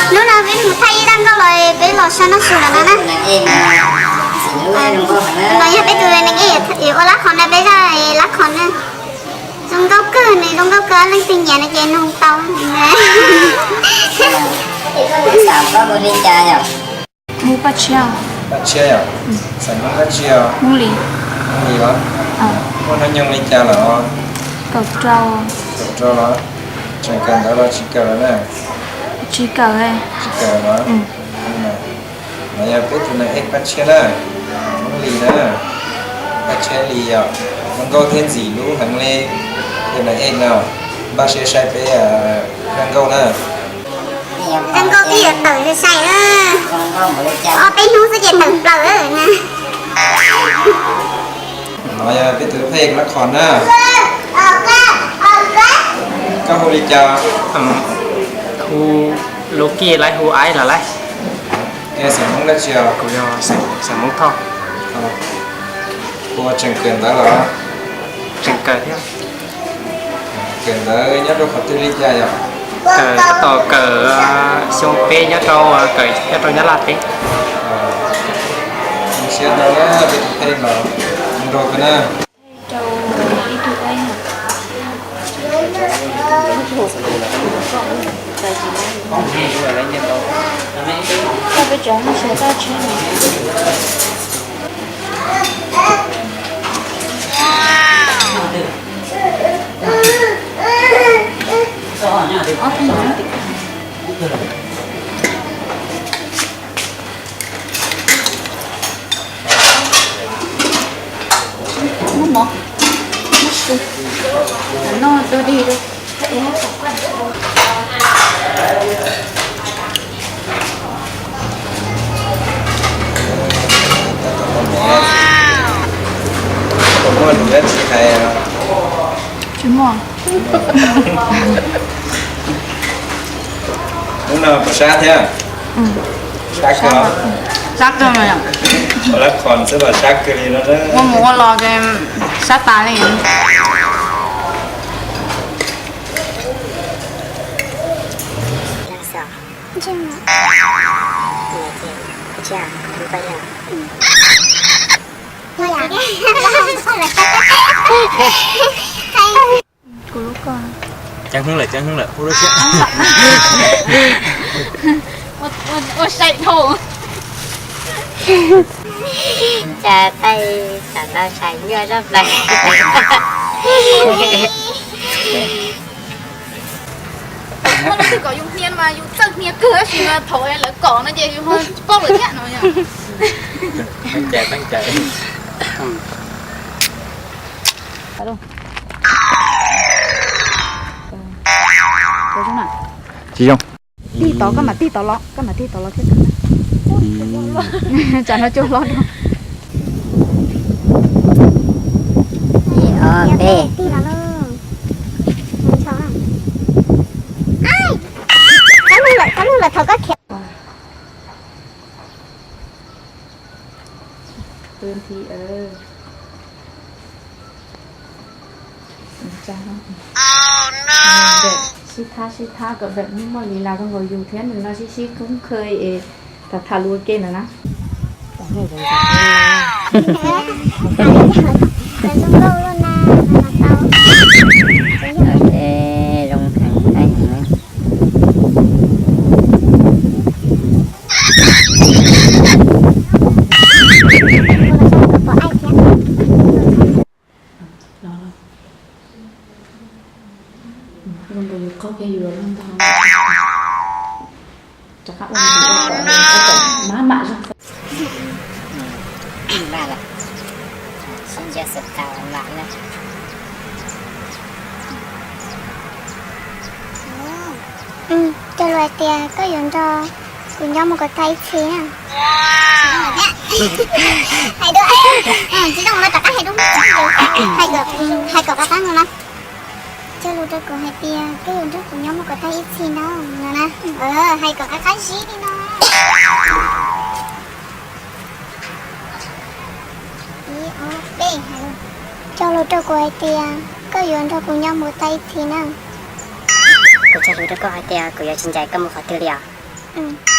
Hnub no peb mus thaij ib zaj nkauj los peb los saib noj su lawm no na. No yog peb tus neeg ej yuav ua lab khov na, peb zaj lab khov na. Zoo nkauj kawg, nws zoo nkauj kawg, leej twg nyiam no ces nug tau. Hmoob Paj Tshiab. Paj Tshiab yom? Xeem Hmoob Paj Tshiab. Hmoob Lis. Hmoob Lis los? Muaj hnub nyoog li cas lawm os? Kaum rau. Kaum rau los? Tseem kawm ntawv los tsis kawm lawm na? Tsis kawm. Tsis kawm los? No yog peb tus neeg ej Paj Tshiab na, Hmoob Lis na, Paj Tshiab Lis yom. Zoo nkauj thiab ntxim hlub heev li. Tus neeg ej no npaj siab saib peb zaj nkauj na. Zaj nkauj twb yuav tawm sai sai, ob peb hnub xwb ces tawm plaws na. No yog peb tus phej lab khov na. Koj hu li cas? Hu Luj Kij, lawv hu Aib los lawm. Koj xeem Hmoob dab tsi os? Kuv yog xeem Hmoob Thoj. Ua tseem kawm ntawv los? Tseem kawm thiab. Kawm ntawv nyob rau qhov twg li cas yom? Kawm tab tom kawm xyoo peb nyob rau, kawm nyob rau Nyab Laj teb. Zoo siab ntau na, peb tus phej los nrog koj na. Muab mov, muab su, noj dog dig rau. Tsis muaj. Hnub no puas sab thiab? Sab kawg. Sab kawg mas yom. Ua lab khov xwb los sab kawg li no. Ua mus ua los ces sab tas li. Kuv lub ko. Ceev hwv lawm, ceev hwv lawm, ua lub siab. Ua sai dhau. Tsa taij tam ntau sai nyuaj zoj plaws. Muaj leej twg kom yus hnia mas yus txawj hnia kawg tab sis mas thaum lawv kom no ces yus ho tsis paub lawm thiab no yom. Teeb cai, teeb cai. Tsis zoo. Tig tod, koj mam tig tod los, koj mam tig tod los thiab. Tsam no cua hlob no. Ib, ob, peb. Kab lug lawm, kab lug lawm, thov koj khiav. Pw nthi. Sib thab sib thab kom ntawm hnub muaj li las zoo nkaus yus thiab nws no sib sib khoob khawj es tham tham lus ua ke ntawm na. Zoo heev, heev. Los, los. Zoo nkaus yus qaug kiag yus los ntag. Rov qab ua, ua kom mab mam zoo. Sib ntsia xav tau mam na. Cog lus hais tias koj yuav nrog kuv nyob mus kom tag ib txhis na. Hais dua, tsis zoo no rov qab hais dua, hais kom, hais kom qab qab no na. Cog lus rau kuv hais tias koj yuav nrog kuv nyob mus kom tag ib txhis no, no na. Hais kom qab qab zib li no. Ib, ob, peb, hais. Cog lus rau kuv hais tias koj yuav nrog kuv nyob mus tag ib txhis na. Kuv txhaj hlub rau koj hais tias kuv yuav tsis ncaim koj mus qhov twg li os.